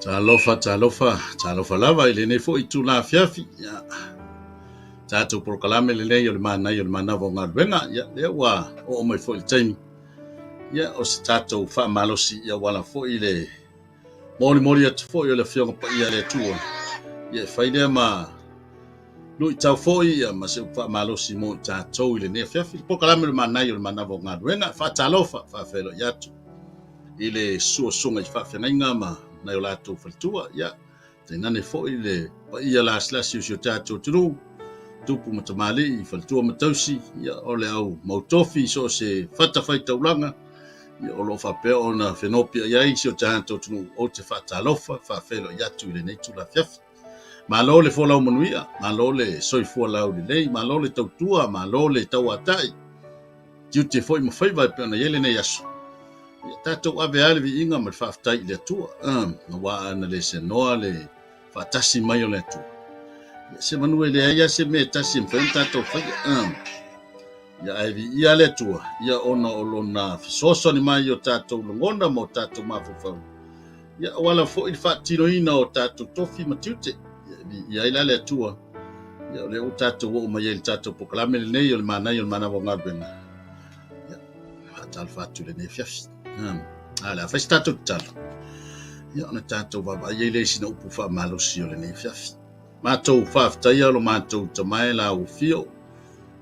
Talofa, talofa, talofa lava i lenei foi itula afiafi. Ia, tatou polokalame lenei o le manaia o le manava o galuega. Ia, lea ua oo mai foi i le taimi. Ia, o se tatou faamalosi ia auala foi le molimoli atu foi o le Afioga Paia a le Atua. Ia, e fai lea ma luitau foi ia ma se upu faamalosi mo i tatou i lenei afiafi. Le polokalame o le manaia o le manava o galuega. Faatalofa, faafeiloai atu i le suasuga i faafeagaiga ma nai o latou faletua. Ia, tainane foi le paia lasilasi o si o tatou atunuu, tupu ma tamalii, faletua ma tausi, ia, o le au mautofi i so o se fatafaitaulaga, ia, o lo o faapea ona fenopiai ai si o tatou atunuu. Ou te faatalofa, faafeiloai atu i lenei itula afiafi. Malo le folau manuia, malo le soifua laulelei, malo le tautua, malo le tauatai, tiute foi ma faiva e pei ona i ai lenei aso. Ia tatou ave lava le viiga ma le faafetai i le Atua, aua a na le senoa le faatasi mai o le Atua, ia semanu e leai lava se mea e tasi e mafai ona tatou faia. Ia ae viia le Atua, ia ona o lona fesoasoani mai i o tatou lagona ma o tatou mafaufau, ia auala foi le faatinoina o tatou tofi ma tiute. Ia e viia ai la le Atua, ia o lea ua tatou oo mai ai i le tatou polokalame lenei o le manaia o le manava o galuega. Ia, faatalofa atu i lenei afiafi. A o le a fai se tatou tatalo, ia ona tatou vaavaai ai lea i sina upu faamalosi o lenei afiafi. Matou faafetaia lo matou Tama e la ua fio,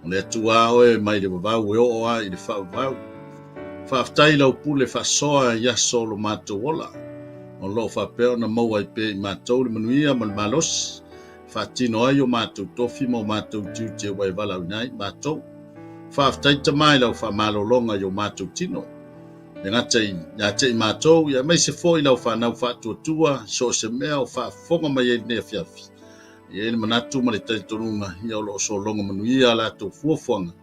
o le Atua a oe mai le vavau e oo a i le faavavau. Faafetai i lau pule faasoa i aso o lo matou ola, o lo o faapea ona maua ai pea i matou le manuia ma le malosi, e faatino ai o matou tofi ma o matou tiute ua e valaauina ai i matou. Faafetai Tama i lau faamalologa i o matou tino, e gata ia te i matou, aemaise foi lau fanau faatuatua i so o se mea o faafofoga mai ai i lenei afiafi. E i ai le manatu ma le talitonuga ia o lo o sologa manuia a latou fuafuaga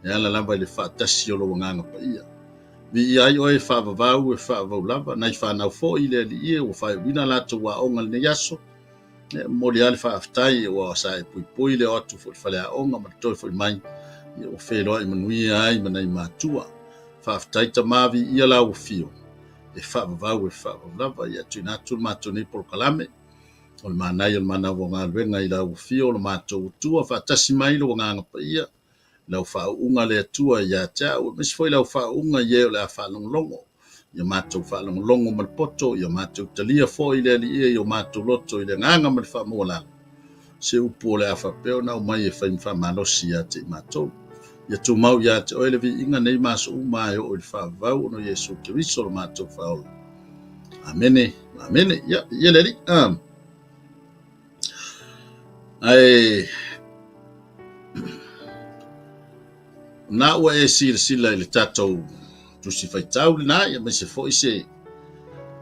e ala lava i le faatasi o lou Agaga Paia. Viia ai oe e faavavau e faavavau lava nai fanau foi i le Alii e ua faaiuina a latou aoga i lenei aso. E momoli lava le faafetai ua sa e puipui le o atu foi i le faleaoga ma le toe foi mai, ia ua feiloai manuia ai ma nai matua. Faafetai Tama, viia lau afio e faavavau e faavavau lava. Ia tuuina atu le matou nei polokalame o le manaia o le manava o galuega i lau afio o le matou Atua, faatasi mai lou Agaga Paia, lau faauuga le Atua ia te au, aemaise foi lau faauuga i e o le a faalogologo. Ia matou faalogologo ma le poto, ia matou talia foi le Alii i o matou loto i le agaga ma le faamaualalo. Se upu o le a faapea ona aumai e fai ma faamalosi ia te i matou. Ia tumau ia te oe le viiga nei ma aso uma e oo i le faavavau ona o Iesu Keriso lo matou Faaola. Amene, amene. Ia, ia le Alii. Ah. Ae na ua e silasila i le tatou tusi faitau lena, aemaise foi se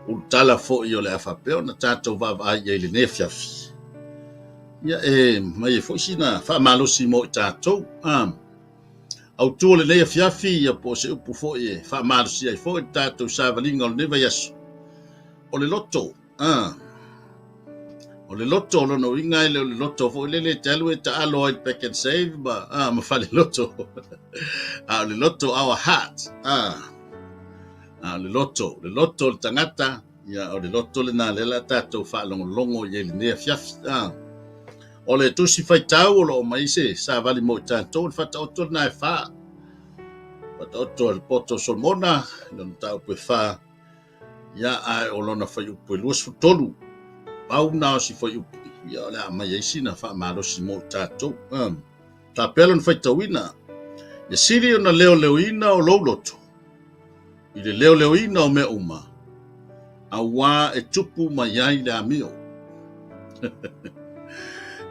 ulutala foi o le a faapea ona tatou vaavaai i ai i lenei afiafi. Ia e mai ai foi sina faamalosi mo i tatou. Ah, autu o lenei afiafi, ia po o se upu foi e faamalosi ai foi le tatou savaliga o lenei vaiaso, o le loto. Ah, o le loto o lona uiga e le o le loto foi lele e te alu e taalo ai i le Pak'nSave ma, ah, ma fale loto. A o le loto, our heart. Ah, a o le loto, le loto o le tagata, ia o le loto lena lea la tatou faalogologo i ai i lenei afiafi. Ah, o le tusi faitau o lo o mai se savali mo i tatou, le faataoto lena e fa. Faataoto a le poto o Solomona, i lona mataupu e fa. Ia, ae o lona fuaiupu e 23, pau na o si fuaiupu, ia o le a aumai ai sina faamalosi mo i tatou. Um, faapea lona faitauina, ia sili ona leoleoina o lou loto, i le leoleoina o mea uma, auā e tupu mai ai le amio.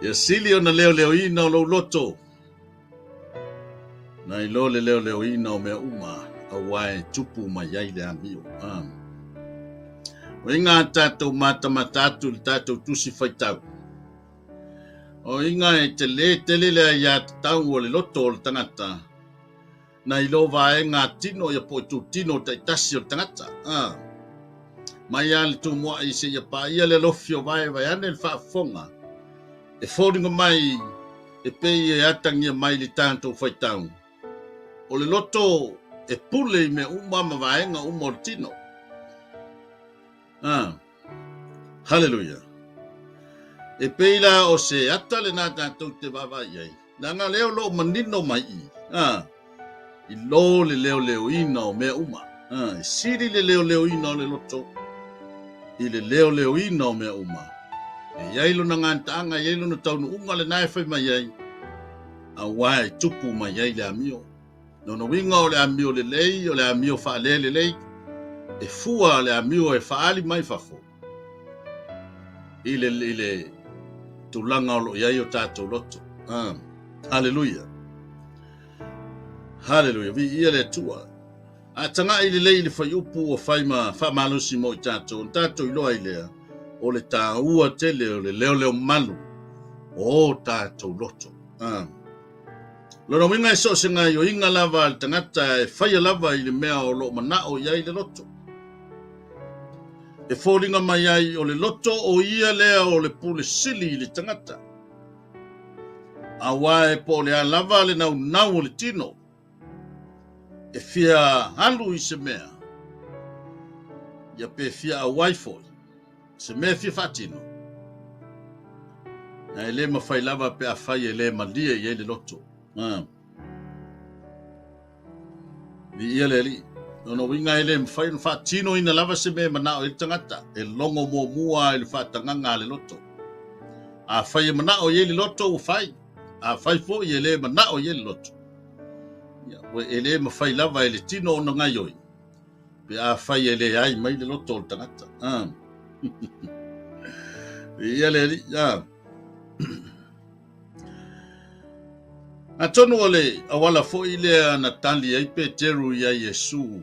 Ia sili ona leoleoina o lou loto, Nai lo le leoleoina o mea uma, auā e tupu mai ai le amio. O iga a tatou matamata atu i le tatou tusi faitau. O iga e tele tele le aiatatau o le loto o le tagata, nai lo vaega tino ia po o itutino taitasi o le tagata. Mai lava le tumuai seia paia le alofi o vae vaeane le faafofoga, e foliga mai e pei e atagia mai i le tatou faitau, o le loto e pule i mea uma ma vaega uma o le tino. Ah. Haleluia. E pei la o se ata lenā tatou te vaavaai i ai, leaga lea o lo o manino mai i, ah, i lo le leoleoina o mea uma. Ah, e sili le leoleoina o le loto i le leoleoina o mea uma. E i ai lona gataaga, e i ai lona taunuuga lenā e fai mai ai, auā e tupu mai ai le amio. Lona uiga o le amio lelei, o le amio faalelelei, e fua le amio e faaali mai fafo i le, i le tulaga o lo o i ai o tatou loto. Ah, haleluia. Haleluia. Viia le Atua. A taga'i lelei i le fuaiupu ua fai ma faamalosi mo i tatou, ona tatou iloa ai lea o le taua tele o le leoleo malu o o tatou loto. Ah. Lona uiga e so o se gaoioiga lava a le tagata e faia lava i le mea o lo o manao i ai le loto. E foliga mai ai o le loto o ia lea o le pule sili i le tagata. Aua e po o le a lava le naunau o le tino e fia alu i se mea, ia pe fia auai foi. Se mea e fia faatino, ae le mafai lava pe afai e le malie i ai le loto. Ah. Viia le Alii. Lona uiga e le mafai ona faatinoina lava se mea e manao i ai le tagata, e logo muamua i le faatagaga a le loto. Afai e manao i ai le loto, ua fai. Afai foi e le manao i ai le loto, ia, e le mafai lava e le tino ona gaioi. Pe afai e leai mai le loto o le tagata. Ah. Ia le alii. Ah. Atonu o le auala foi lea na tali ai Peteru iā Iesu.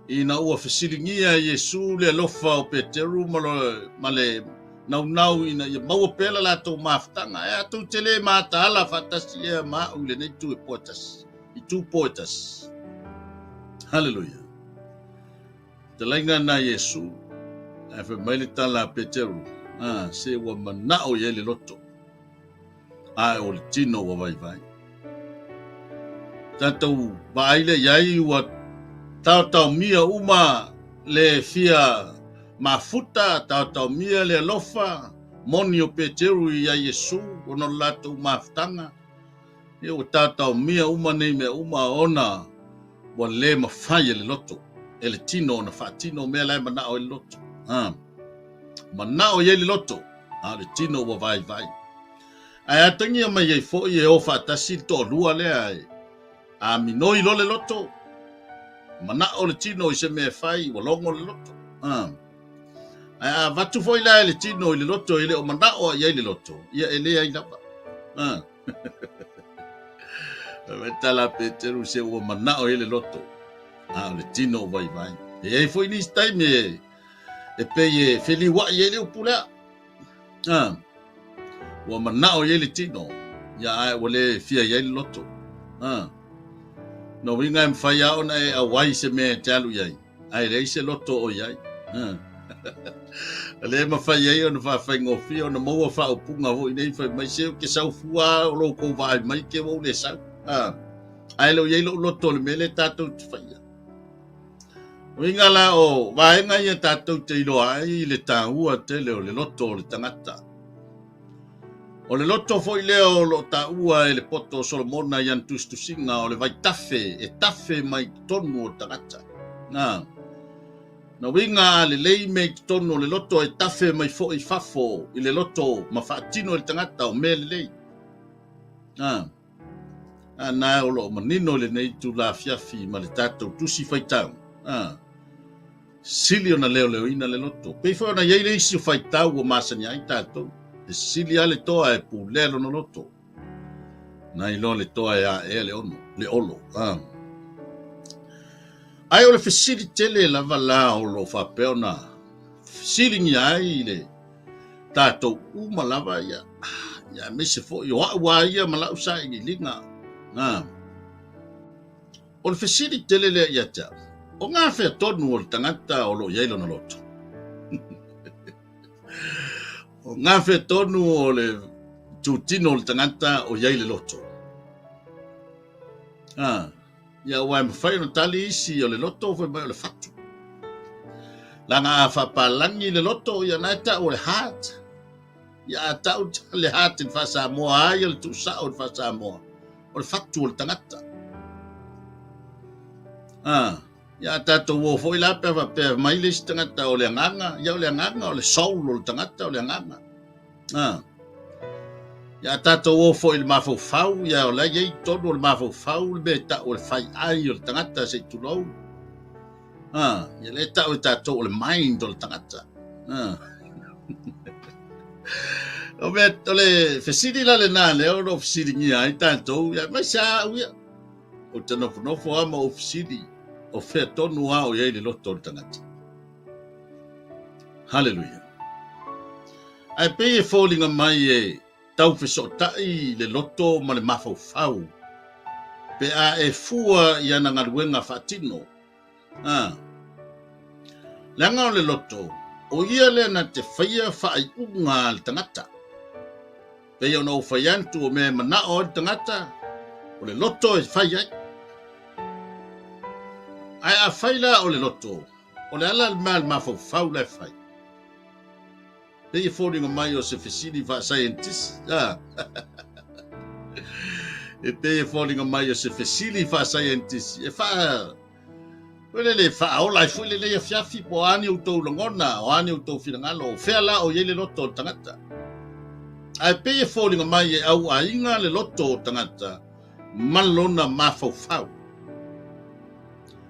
Ina ua fesiligia e Iesu le alofa o Peteru ma le, ma le naunau ina ia maua pea la latou mafutaga, e a tou te le mataala faatasi ea ma a'u i lenei itu e po e tasi. Itupo e tasi. Haleluia. Talaiga na Iesu, ae fai mai le tala a Peteru, ah, se ua manao i ai le loto, ae o le tino ua vaivai. Tatou vaai lea i ai ua taotaomia uma le fia mafuta, taotaomia le alofa moni o Peteru i a Iesu ona o le latou mafutaga. Ia ua taotaomia uma nei mea uma ona ua le mafai e le loto, e le tino ona faatino mea la e manao ai le loto. Ha. Manao i ai le loto, a o le tino ua vaivai. Ae atagia mai ai foi e o faatasi le toalua lea e a minoi loa le loto, manao le tino i se mea e fai, ua logo le loto. Ha. Ae a avatu foi la e le tino i le loto e le o manao i ai le loto, ia e leai lava. Ha. Fai tala a Peteru se ua manao i ai le loto, a o le tino o vaivai. E i ai foi nisi taimi e, e pei e feliuaʻi ai le upu lea. Ha. Ua manao i ai le tino, ia ae ua le fia i ai le loto. Ha. No uiga e mafai lava ona e auai i se mea e te alu i ai. Ae leai se loto o i ai. E le mafai ai ona faafaigofie ona maua faaupuga foi nei fai mai se ou te sau fua o lo outou vaai mai te ua ou le sau. Ae le o i ai lou loto o le mea lea tatou te faia. Uiga la o vaega ia tatou te iloa ai le taua tele o le loto o le tagata. O le loto foi lea o lo o taua e le poto o Solomona i ana tusitusiga o le vaitafe e tafe mai totonu o le tagata. Na, na uiga a lelei mea i totonu o le loto e tafe mai foi i fafo i le loto ma faatino e le tagata o mea lelei. Na, a na o lo o manino i lenei itula afiafi ma le tatou tusi faitau. Na, Sili ona leoleoina le loto. Pei foi ona i ai le isi o faitau ua masani ai tatou, e sili lava le toa e pulea lona loto, nai loa le toa e aea le ono, le olo. Ah. Ae o le fesili tele lava la o lo o faapea ona fesiligia ai le tatou uma lava ia, ia aemaise foi o a'u a ia ma la'u sailiiliga. Ah. O le fesili tele lea ia te au, o gafea tonu o le tagata o lo o i ai lona loto? O gafea tonu o le itutino o le tagata o i ai le loto? Ah, ia aua e mafai ona tali isi o le loto fai mai o le fatu. Leaga a faapalagi le loto, ia na e tau o le heart. Ia a tau le heart i le faa-Samoa, a ia le tuusao i le faa-Samoa, o le fatu o le tagata. Ah, ia a tatou o foi la pe a faapea mai le isi tagata o le agaga, ia o le agaga o le soul o le tagata o le agaga. Ah. Ia a tatou o foi i le mafaufau, ia o la e i ai i totonu o le mafaufau le mea e tau o le faiai o le tagata se i tulou. Ah, ia lea e tau e tatou o le mind o le tagata. Ah. O mea, o le fesili la lena lea o lo o fesiligia ai tatou, ia aemaise lava au ia. Ou te nofonofo lava ma ou fesili, o fea tonu lava o i ai le loto o le tagata. Haleluia. Ae pei e foliga mai e tau fesootai le loto ma le mafaufau pe a e fua i ana galuega faatino. A. Leaga o le loto, o ia lea na te faia faaiuga a le tagata. Pei ona ou fai atu o mea e manao ai le tagata, o le loto e fai ai. Ae afai la o le loto, o le ala le mea a le mafaufau la e fai. Pei e foliga mai o se fesili faasaienitisi. A. E pei e foliga mai o se fesili faasaienitisi e faa foi lele e faaola ai foi lenei afiafi po o a ni outou lagona, o a ni outou finagalo, o fea la o i ai le loto o le tagata. Ae pei e foliga mai e auaiga le loto o tagata ma lona mafaufau.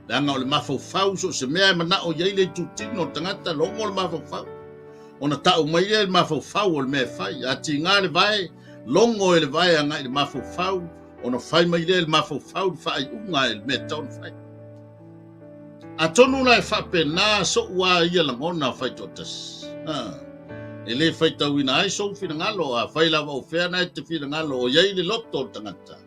Leaga o le mafaufau so o se mea e manao i ai le itutino o le tagata, logo le mafaufau. Ona tau mai lea i le mafaufau o le mea e fai. A tiga le vae, logo e le vae agai i le mafaufau, ona fai mai lea i le mafaufau le faaiuga i le mea e tatau ona fai. Atonu la e faapena sou a ia lagona faitoatasi. Ha. E le faitauina ai sou finagalo, afai lava o fea na e te finagalo o i ai le loto o le tagata.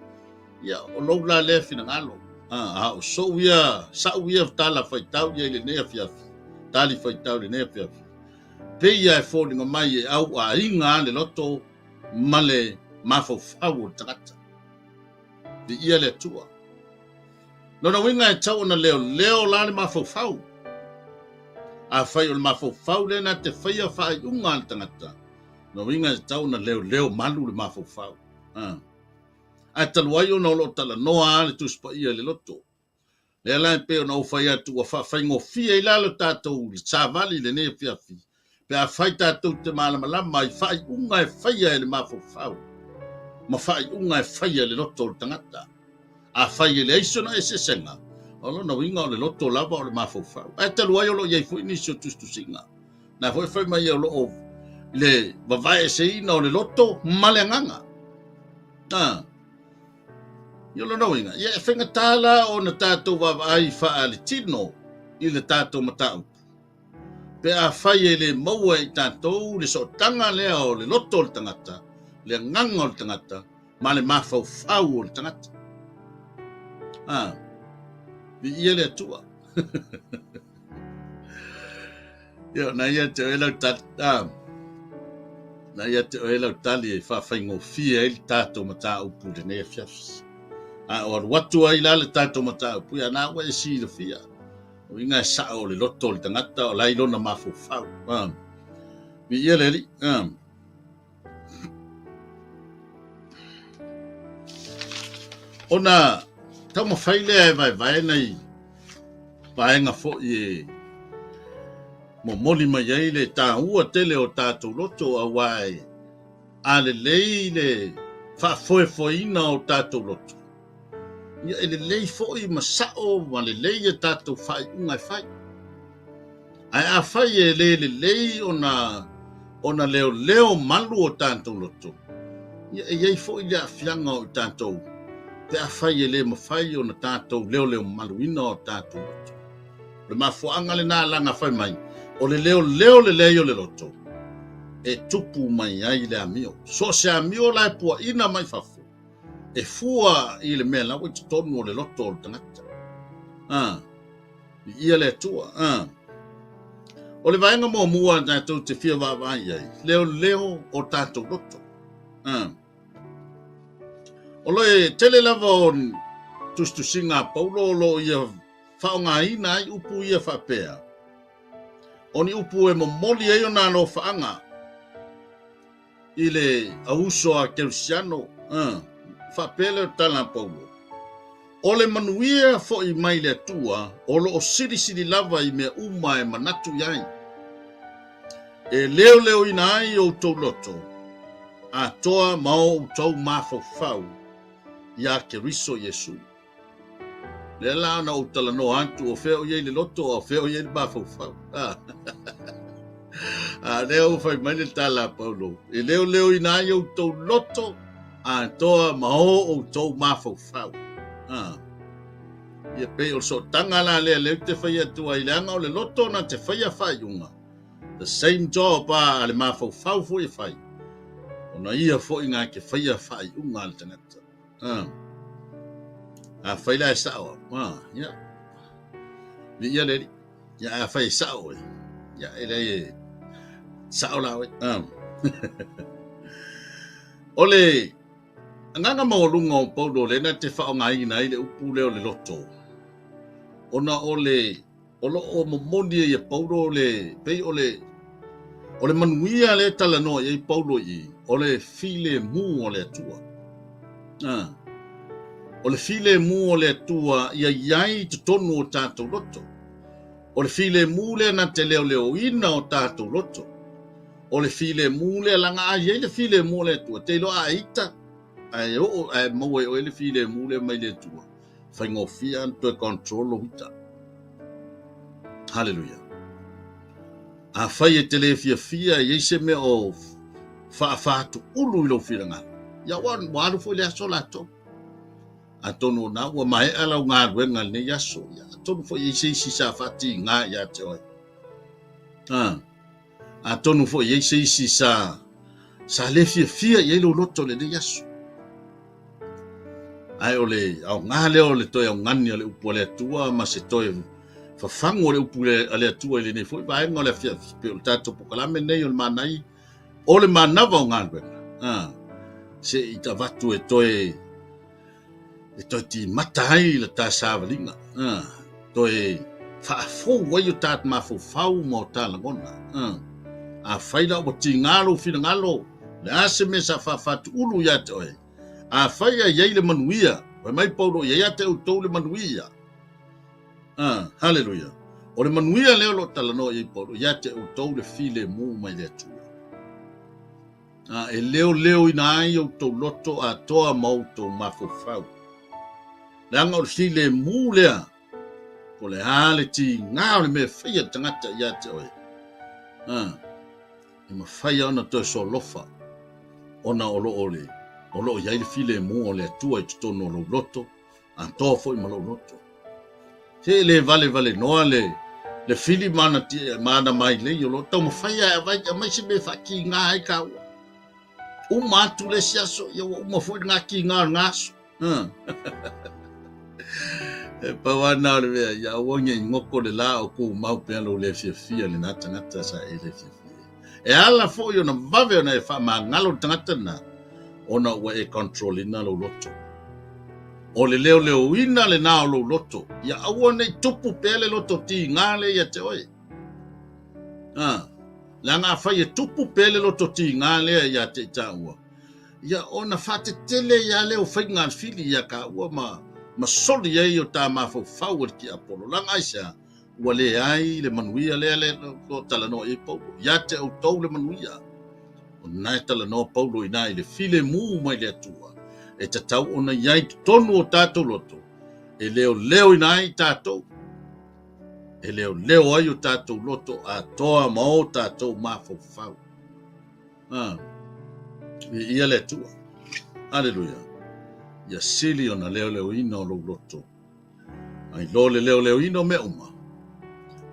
Ia, o lou la lea finagalo. A, a o sou ia, sa'u ia tala faitau ia i lenei afiafi, tali faitau i lenei afiafi, pei lava e foliga mai e auaiga a le loto ma le mafaufau o le tagata. Viia le Atua. Lona uiga e tau ona leoleo la le mafaufau. Afai o le mafaufau lea na te faia faaiuga a le tagata, lona uiga e tau ona leoleo malu le mafaufau. A. Ae talu ai ona o lo o talanoa lava le Tusi Paia i le loto. Lea la e pei ona ou fai atu ua faafaigofie ai la lo tatou savali i lenei afiafi pe afai tatou te malamalama i faaiuga e faia e le mafaufau ma faaiuga e faia e le loto o le tagata. Afai e leai sona eseesega, o lona uiga o le loto lava o le mafaufau. Ae talu ai o lo o i ai foi nisi o tusitusiga, na foi fai mai o lo o i le vavaeeseina o le loto ma le agaga. A, i o lona uiga, ia e faigata la ona tatou vaavaai faaletino i le tatou mataupu. Pe afai e le maua e i tatou le sootaga lea o le loto o le tagata, le agaga o le tagata, ma le mafaufau o le tagata. A, viia le Atua. Ia, na ia te oe lau tali, a, na ia te oe lau tali e faafaigofie ai le tatou mataupu i lenei afiafi. A o alu atu ai la le tatou mataupu, ia na ua e silafia. O uiga e sao o le loto o le tagata o la i lona mafaufau. A, viia le Alii. A. Ona taumafai lea e vaevae nai vaega foi e momoli mai ai le taua tele o tatou loto aua e a lelei le faafoefoeina o tatou loto, ia e lelei foi ma sao ma lelei a tatou faaiuga e fai. Ae afai e le lelei ona ona leoleo malu o tatou loto, ia e i ai foi le aafiaga o i tatou pe afai e le mafai ona tatou leoleo maluina o tatou loto. O le mafuaaga lena leaga fai mai, o le leoleo lelei o le loto e tupu mai ai le amio. So o se amio la e puaina mai fafo, e fua i le mea la ua i totonu o le loto o le tagata. Ah. Viia le Atua. A. O le vaega muamua tatou te fia vaavaai i ai, leoleo o tatou loto. A. O le tele lava o tusitusiga a Paulo o lo o ia faaaogaina ai upu ia faapea. O ni upu e momoli ai ona alofaaga i le auuso a Kerisiano, faapea lea o le tala a Paulo, O le manuia foi mai le Atua o lo o silisili lava i mea uma e manatu i ai, e leoleoina ai outou loto atoa ma o outou mafaufau iā Keriso Iesu. Lea la na ou talanoa atu o fea o i ai le loto a o fea o i ai le mafaufau. A lea ua fai mai le tala a Paulo, e leoleoina ai outou loto atoa ma o outou mafaufau. Ia pei o le sootaga la lea lea ou te fai atu ai, leaga o le loto na te faia faaiuga, the same job a le mafaufau foi e fai, ona ia foi na te faia faaiuga a le tagata. Ah. Afai la e sao au, ah, ia. Viia le Alii. Ia, afai e sao oe, ia, e leai e sao la oe. Ah. O le agaga maualuga o Paulo lea na te faaaogaina ai le upu lea o le loto, ona o le O lo o momoli ai e Paulo le, pei o le, o le manuia lea e talanoa i ai Paulo i i, o le filemu o le Atua. Ah. O le filemu o le Atua ia i ai i totonu o tatou loto. O le filemu lea na te leoleoina o tatou loto. O le filemu lea laga a i ai le filemu o le Atua, te iloa a e ita, ae oo, ae maua e oe le filemu lea mai le Atua. Faigofie ona toe control lou ita. Haleluia. Afai e te le fiafia e i ai se mea o faafaatuulu i lou finagalo, ia ua, ua alu foi le aso latou. Atonu o na ua maea lau galuega i lenei aso, ia atonu foi e i ai se isi sa faatiga ia te oe. Ah. Atonu foi e i ai se isi sa, sa le fiafia i ai lou loto i lenei aso. Ae o le aoga lea o le toe augani o le upu a le Atua ma se toe fafagu o le upu a le Atua i lenei foi vaega o le afiafi, pei o le tatou polokalame lenei o le manai o le manava o galuega, a, se i avatu e toe e toe timata ai le ta savaliga, a, toe faafou ai o ta mafaufau ma o ta lagona. A, afai la ua tiga lou finagalo, le a se mea sa faafatuulu ia te oe, afai a i ai le manuia, fai mai Paulo, i ai ia te outou le manuia. A, haleluia. O le manuia lea o lo o talanoa i ai Paulo, ia te outou le filemu mai le Atua. A e leoleoina ai outou loto atoa ma outou mafaufau. Leaga o le filemu lea, po o le a le tiga o le mea e faia le tagata ia te oe, a, e mafai lava ona toe solofa ona o lo o, le, o lo o i ai le filemu o le Atua i totonu o lou loto, atoa foi ma lou loto. Se e le valevalenoa le, le fili ma ana, ma ana mailei o lo o taumafai lava e avai, aumai se mea e faatiga ai kāua. Uma atu le isi aso, ia ua uma foi lena tiga o lena aso. E pau lava lena o le mea, ia aua ne i goto le la o tumau pea lou le fiafia i lena tagata sa e le fiafia. E ala foi ona vave ona e faamagalo le tagata lena, ona ua e control ina lou loto. O le leoleoina lena o lou loto, ia aua ne i tupu pea le loto tiga lea ia te oe. A, leaga afai e tupu pea le loto tiga lea ia te i tāua, ia ona faatetele ia lea o faiga a le fili ia kāua ma, ma soli ai o tā mafaufau e le tiapolo. Leaga aisea? Ua leai le manuia lea le o talanoa i ai Paulo. Ia te outou le manuia. O lena e talanoa Paulo i ina i le filemu mai le Atua e tatau ona i ai totonu o tatou loto e leoleoina ai tatou, e leoleo ai o tatou loto atoa ma o tatou mafaufau. Ah, viia le Atua. Aleluia. Ia sili ona leoleoina o lou loto. Ai lo le leoleoina o mea uma,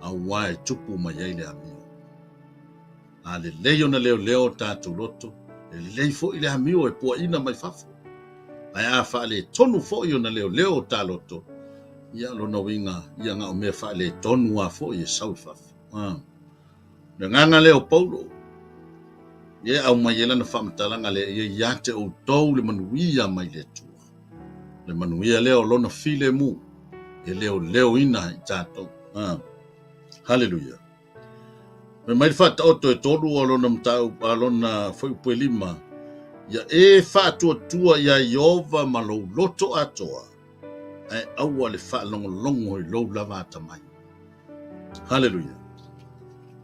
aua e tupu mai ai le amio. A lelei ona leoleo o tatou loto, e lelei foi le amio e puaina mai fafo. Ae a faaletonu foi ona leoleo o ta loto, ia lona uiga, ia na o mea faaletonu lava foi e sau i fafo. Ah. Le agaga lea o Paulo, ia e aumai ai lana faamatalaga lea, ia ia te outou le manuia mai le Atua. Le manuia lea o lona filemu e leoleoina i tatou. Ah. Haleluia. Fai mai le Faataoto e tolu a lona mataupu, a lona fuaiupu e lima, Ia e faatuatua iā Ieova ma lou loto atoa, ae aua le faalogologo i lou lava atamai. Haleluia!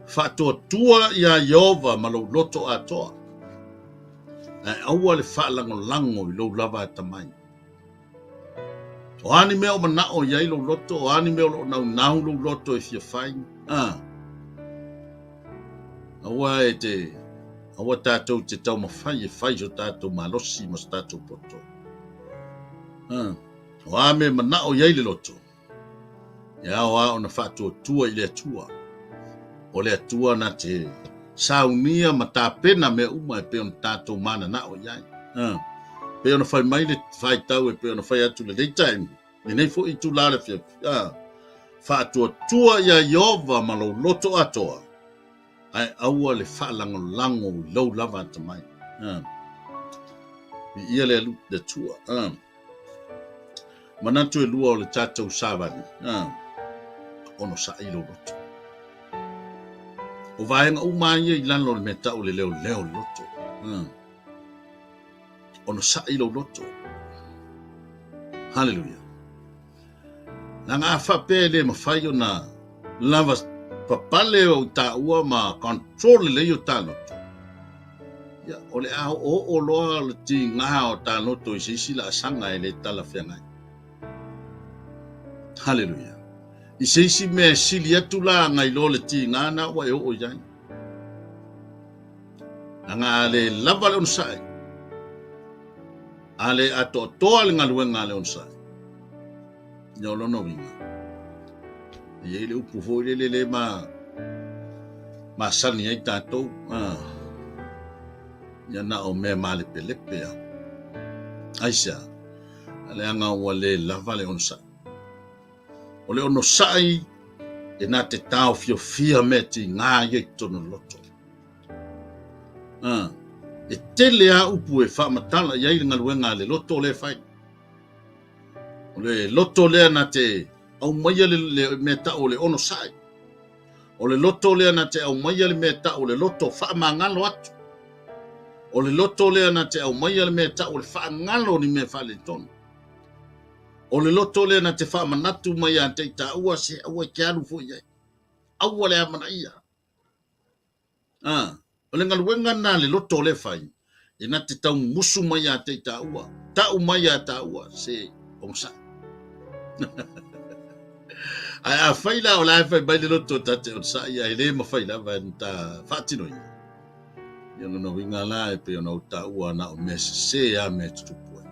Faatuatua iā Ieova ma lou loto atoa, ae aua le faalagolago i lou lava atamai. O a ni mea o manao i ai lou loto, o a ni mea o lo o naunau lou loto e fia fai, a, aua e te, aua tatou te taumafai e fai so tatou malosi ma so tatou poto. A, o a mea e manao i ai le loto, E ao lava ona faatuatua i le Atua. O le Atua na te saunia ma tapena mea uma e pei ona tatou mananao i ai. E pei ona fai mai le faitau e pei ona fai atu lenei taimi, lenei foi itula o le afiafi, faatuatua iā Ieova ma lou loto atoa, ae aua le faalagolago i lou lava atamai. Viia le Atua. Manatu e lua o le tatou savali, onosai lou loto. O vaega uma ia i lalo o le mea tau o le leoleo o le loto. Onosai lou loto. Haleluia. Leaga a faapea e le mafai ona lava papale o taua ma control lelei o ta loto, ia, o le a oooo loa le tiga o ta loto i se isi laasaga e le talafeagai. Haleluia. I se isi mea e sili atu la nai lo le tiga na ua e oo i ai. Leaga a le lava le onosai, a le atoatoa le galuega a le onosai, ia o lona uiga, e i ai le upu foi lele le ma masani ai tatou, ia na o mea malepelepe lava. Aisea? Leaga ua le lava le onosai. O le onosai e na te taofiofia mea tiga ia i totonu o le loto. E tele lava upu e faamatala i ai le galuega a le loto lea e fai. O le loto lea na te aumaia le mea tau o le onosai. O le loto lea na te aumaia le mea tau o le loto faamagalo atu. O le loto lea na te aumaia le mea tau o le faagalo o ni mea faaletonu. O le loto lea na te faamanatu mai ia te i taua se aua e te alu foi i ai. Aua le amanaia. A, o le galuega lena a le loto lea e fai, e na te tau musu mai ia te i taua, tau mai ia taua se onosai. Ae afai la o la e fai mai le loto ta te onosai, ae le mafai lava ona ta faatinoina, ia lona uiga la e pei ona ou taua na o mea sese lava mea e tutupu ai.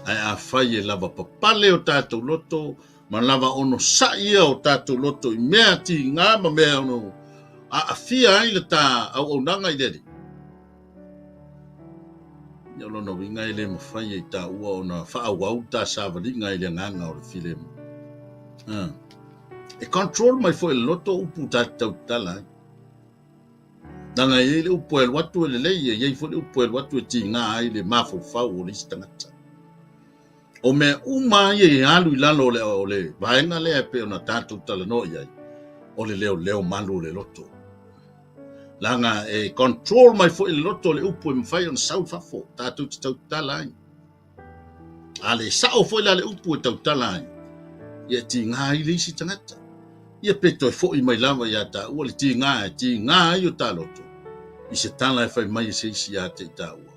Ae afai e lava papale o tatou loto ma lava onosai ia o tatou loto i mea tiga ma mea ono aafia ai le ta auaunaga i le Alii, ia o lona uiga e le mafai e i taua ona faaauau ta savaliga i le agaga o le filemu. E control mai foi e le loto upu ta te tautatala ai. Leaga e i ai le upu e alu atu e lelei, e i ai foi le upu e alu atu e tiga ai le mafaufau o le isi tagata. O mea uma ia e alu i lalo o le vaega lea e pei ona tatou talanoa i ai, o le leoleo malu o le loto. Leaga e control mai foi le loto le upu e mafai ona sau i fafo, tatou te tautala ai. A le sao foi la le upu e tautala ai, ia e tiga ai le isi tagata. Ia pe toe foi mai lava ia taua le tiga e tiga ai o ta loto i se tala e fai mai e se isi ia te i taua,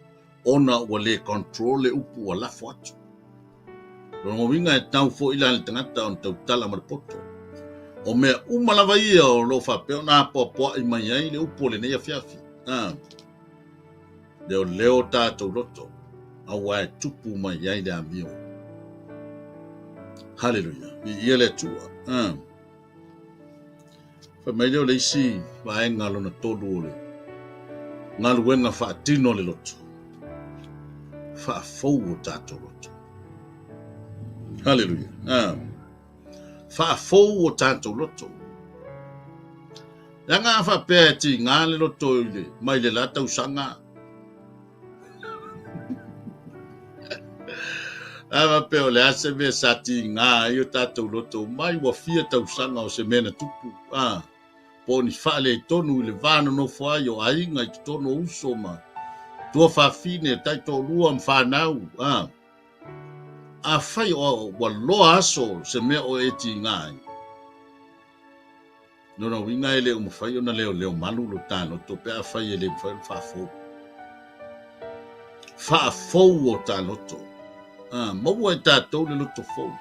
ona ua le control le upu ua lafo atu. Lona uiga e tau foi la le tagata ona tautala ma le poto. O mea uma lava ia o lo o faapea ona apoapoai mai ai le upu o lenei afiafi. Leoleo tatou loto, aua e tupu mai ai le amio. Haleluia, viia le Atua. Fai mai lea o le isi vaega lona tolu o le galuega faatino a le loto, faafou o tatou loto. Haleluia. Faafou o tatou loto. Leaga a faapea e tiga le loto i le, mai le la tausaga, a faapea o le a se mea sa tiga ai o tatou loto mai ua fia tausaga o se mea na tupu, a. Po o ni faaletonu i le va nonofo ai o aiga i totonu o uso ma tuafafine, taitoalua ma fanau, a. Afai ua loa aso se mea o e tiga ai, lona uiga e le o mafai ona leoleo malu lo ta loto pe afai e le mafai ona faafou. Faafou o ta loto. A, maua e tatou le loto fou.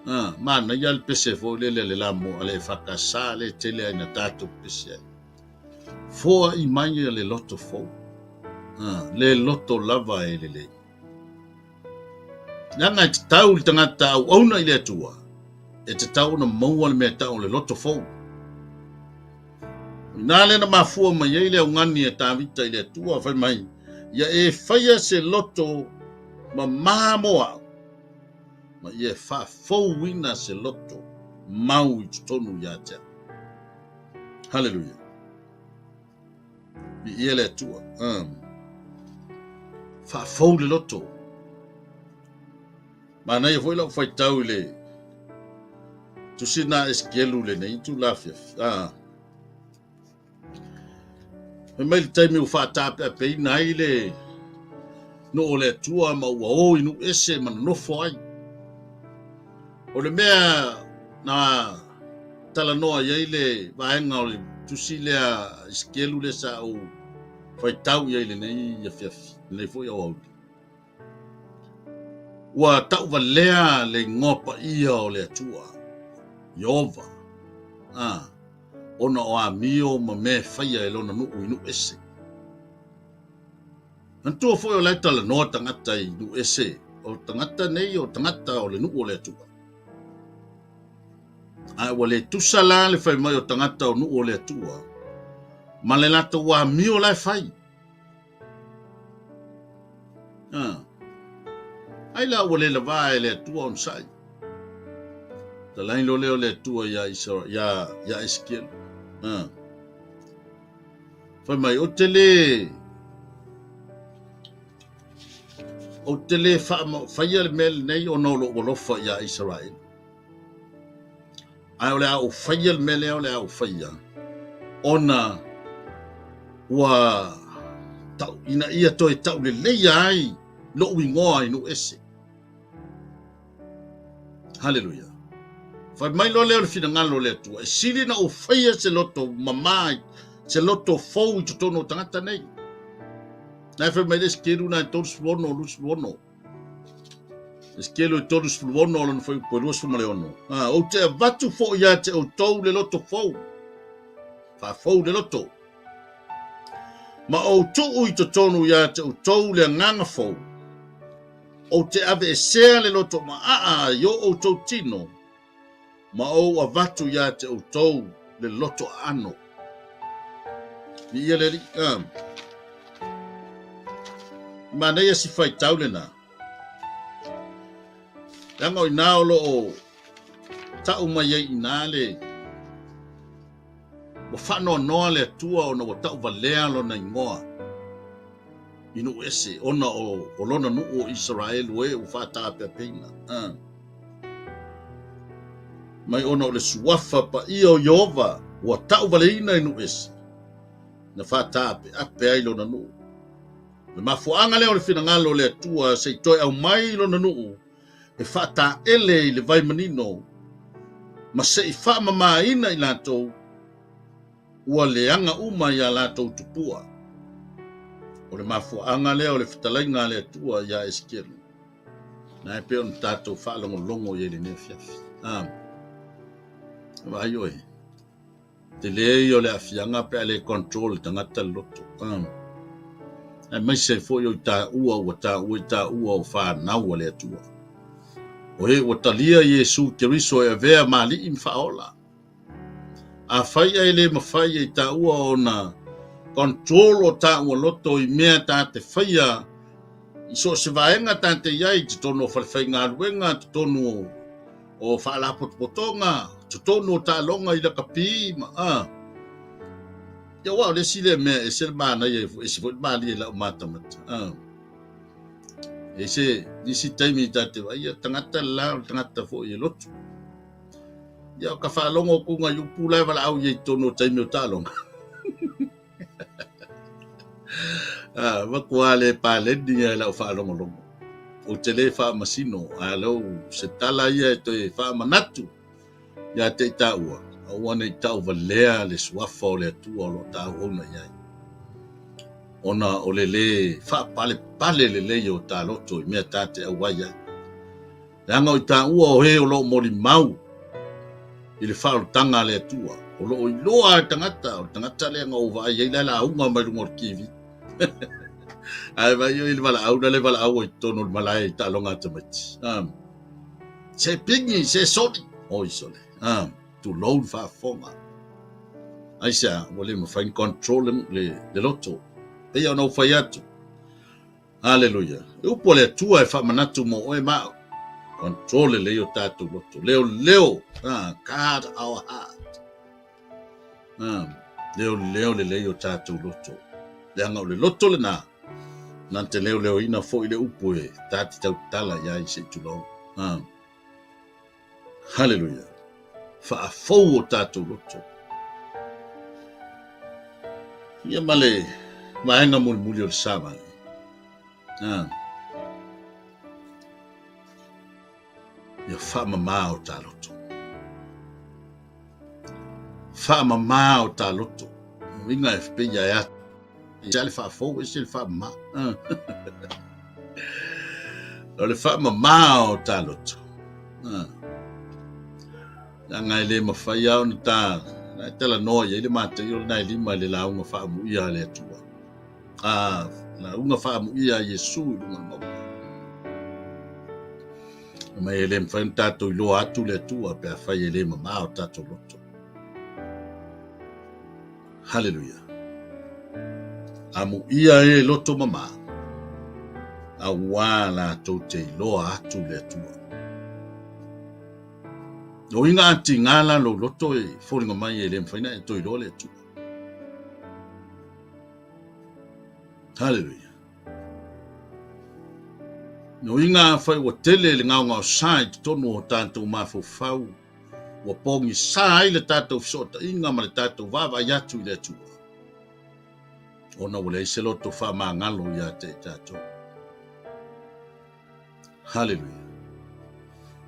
A, manaia le pese foi lele a le lamo a le EFKS lea e tele ai na tatou pese ai. Foai mai le loto fou. A, le loto lava e lelei. Leaga e tatau i le tagata auauna i le Atua, e tatau ona maua le mea e tau o le loto fou. O i ina lea na mafua mai ai le augani a Tavita i le Atua, fai mai, Ia e faia se loto mamā mo au, ma ia e faafouina se loto mau i totonu ia te au. Haleluia. Viia le Atua. Faafou le loto. Manaia foi lau faitau i le tusi na Esekielu lenei itula afiafi. Ah. Fai mai le taimi ua faataapeapeina ai le nuu o le Atua ma ua o i nuu ese ma nonofo ai. O le mea na talanoa i ai le vaega o le tusi lea Esekielu lea sa ou faitau i ai lenei afiafi, lenei foi aoauli. Ua tauvalea le igoa paia o le Atua, Ieova, a, ona o amio ma mea e faia e lona nuu i nuu ese. Manatua foi o la e talanoa tagata i nuu ese, o tagata nei o tagata o le nuu o le Atua. Ae ua le tusa la le fai mai o tagata o nuu o le Atua ma le latou amio la e fai. Ah. Ai la ua le lavā e le Atua onosai. Talai loa lea o le Atua iā Isara, iā, iā Esekielu. Ah. Fai mai, ou te le, ou te le faia le mea lenei ona o lou alofa iā Isaraelu. Ae o le a ou faia le mea lea o le a ou faia, ona ua tau, ina ia toe tauleleia ai lou igoa i nuu ese. Haleluia. Fai mai loa lea o le finagalo o le Atua, e sili na ou faia se loto mamā, se loto fou i totonu o tagata nei. Na e fai mai le Esekielu na e 36, 26. Esekielu e 36 o lona fuaiupu e 26. A, ou te avatu foi ia te outou le loto fou, faafou le loto, ma ou tuu i totonu ia te outou le agaga fou, ou te aveesea le loto maaa i o outou tino, ma ou avatu ia te outou le loto aano. Viia le Alii. Ah. Manaia si faitau lena. Leaga o inā o lo o tau mai ai inā le ua faanoanoa le Atua ona ua tauvalea lona igoa i nuu ese ona o, o lona nuu o Isaraelu e ua faataapeapeina. Ah. Mai ona o le suafa paia o Ieova ua tauvaleina i nuu ese, na faataapeape ai lona nuu. O le mafuaaga lea o le finagalo o le Atua se i toe aumai lona nuu e faataele i le vai manino ma se i faamamaina i latou ua leaga uma i a latou tupua. O le mafuaaga lea o le fetalaiga a le Atua iā Esekielu. Na e pei ona tatou faalogologo i ai lenei afiafi. Ah, vaai oe. Tele ia o le aafiaga pe a le control le tagata le loto. Ah. Aemaise ai foi o i taua ua taua i taua o fanau a le Atua. O e ua talia Iesu Keriso e avea ma alii ma faaola. Afai ae le mafai e i taua ona control o taua loto i mea ta te faia i so o se vaega ta te i ai i totonu o falefaigaluega, totonu o faalapotopotoga, totonu o taaloga i lakapi ma a. Ia aua o le isi lea mea e ese le manaia, ese foi le malie i lau matamata. A. E se nisi taimi ta te vaai, ia tagata le la o le tagata foi e lotu. Ia, ka faalogo atu nai upu la e valaau i ai i totonu o taimi o taaloga. Ah, matua le paleni ia i lau faalogologo. Ou te le faamasino, a lou se tala ia e toe faamanatu ia te i taua, aua ne i tauvalea le suafa o le Atua o lo o tauauna i ai. Ona o le lē faapalepale lelei o ta loto i mea ta te auai ai. Leaga o i taua o e o lo o molimau i le faaolataga a le Atua, o lo o iloa e tagata, o le tagata lea na ou vaai ai la e lauga mai luga o le TV. Ae vaai i le valaau la le valaau ai totonu o le malae i taaloga a tamaiti. Um, se pigi, se soli. Oi sole. Um, tulou le faafofoga. Aisea, ua le mafai ona control le, le, le loto. Pei ona ou fai atu. Haleluia. Le upu a le Atua e faamanatu mo oe ma au. Control lelei o tatou loto. Leoleo. Ah, guard our heart. Ah, leoleo lelei o tatou loto. Leaga o le loto lena, na te leoleoina foi le upu e ta te tautala i ai se i tulou. Ah. Haleluia. Faafou o tatou loto. Ia ma le vaega mulimuli o le savali. Ah. Ia faamama o ta loto. Faamama o ta loto. Uiga e pei e atu. Ia le faafou ese le faamama. Ah. O le faamama o ta loto. Ah. Leaga e le mafai lava ona ta na e talanoa i ai le Mataio lena e lima i le lauga faamuia a le Atua. A lauga faamuia a Iesu i luga o le mauga. Mai e le mafai ona tatou iloa atu le Atua pe afai e le mama o tatou loto. Haleluia. Amuia e loto mama, auā latou te iloa atu le Atua. Uiga a tiga la lou loto e foliga mai e le mafai ona e toe iloa le Atua. Haleluia. Uiga afai ua tele le gaogaosa i totonu o tatou mafaufau, ua pogisa ai le tatou fesootaiga ma le tatou vaavaai atu i le Atua, ona ua leai se loto faamagalo ia te i tatou. Haleluia.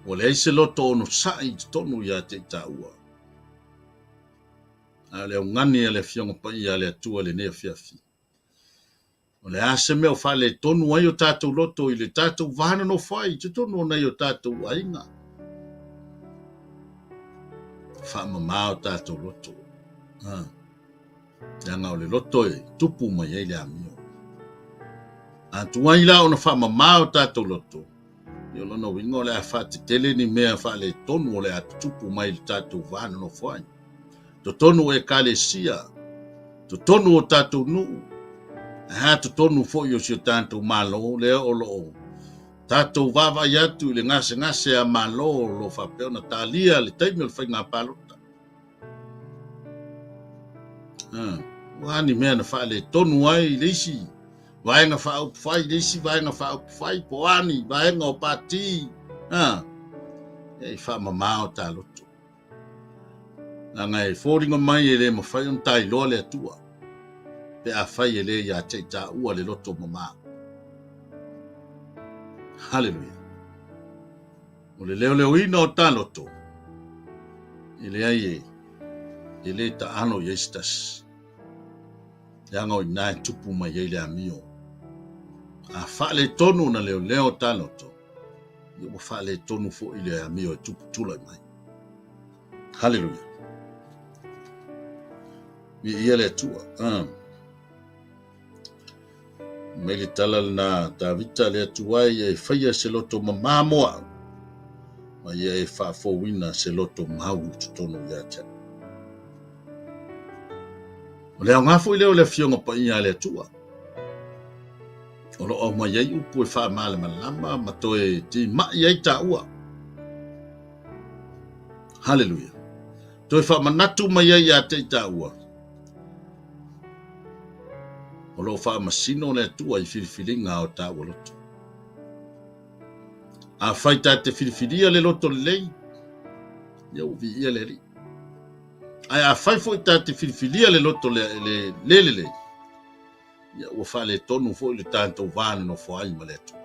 Ua leai se loto onosai i totonu ia te i taua. A o le augani a le Afioga Paia a le Atua i lenei afiafi, O le a se mea o faaletonu ai o tatou loto i le tatou va nonofo ai i totonu o nai o tatou aiga? Faamama o tatou loto. Ha. Leaga o le loto e tupu mai ai le amio. A tuai la ona faamama o tatou loto, ia o lona uiga o le a faatetele ni mea faaletonu o le a tutupu mai i le tatou va nonofo ai. Totonu o Ekalesia, totonu o tatou nuu, ae a totonu foi o si o tatou Malo lea o lo o tatou vaavaai atu i le gasegase a Malo o lo o faapea ona talia le taimi o le faiga palota. Ua a ni mea na faaletonu ai i le isi vaega faaupufai, le isi vaega faaupufai, po o a ni vaega o pati, e faamama o ta loto. Leaga e foliga mai e le mafai ona tailoa le Atua pe afai e le ia te i taua le loto mama. Haleluia. O le leoleoina o ta loto, e leai e, e le taalo i ai se tasi. Leaga o i ina e tupu mai ai le amio. A faaletonu ona leoleo ta loto, ia ua faaletonu foi le amio e tupu tulai mai. Haleluia. Viia le Atua. Ah. Mai le tala lena Tavita le Atua ia e faia se loto mamā mo au, ma ia e faafouina se loto mau i totonu ia te au. O le aoga foi lea o le Afioga Paia a le Atua. O lo o aumai ai upu e faamalamalama ma toe timai ai taua. Haleluia. Toe faamanatu mai ai ia te i taua. O lo o faamasino le Atua i filifiliga o taua loto. Afai ta te filifilia le loto lelei, Ia ua viia le Alii. Ae afai foi ta te filifilia le loto le, le, le lelei, ia ua faaletonu foi le tatou va nonofo ai ma le Atua.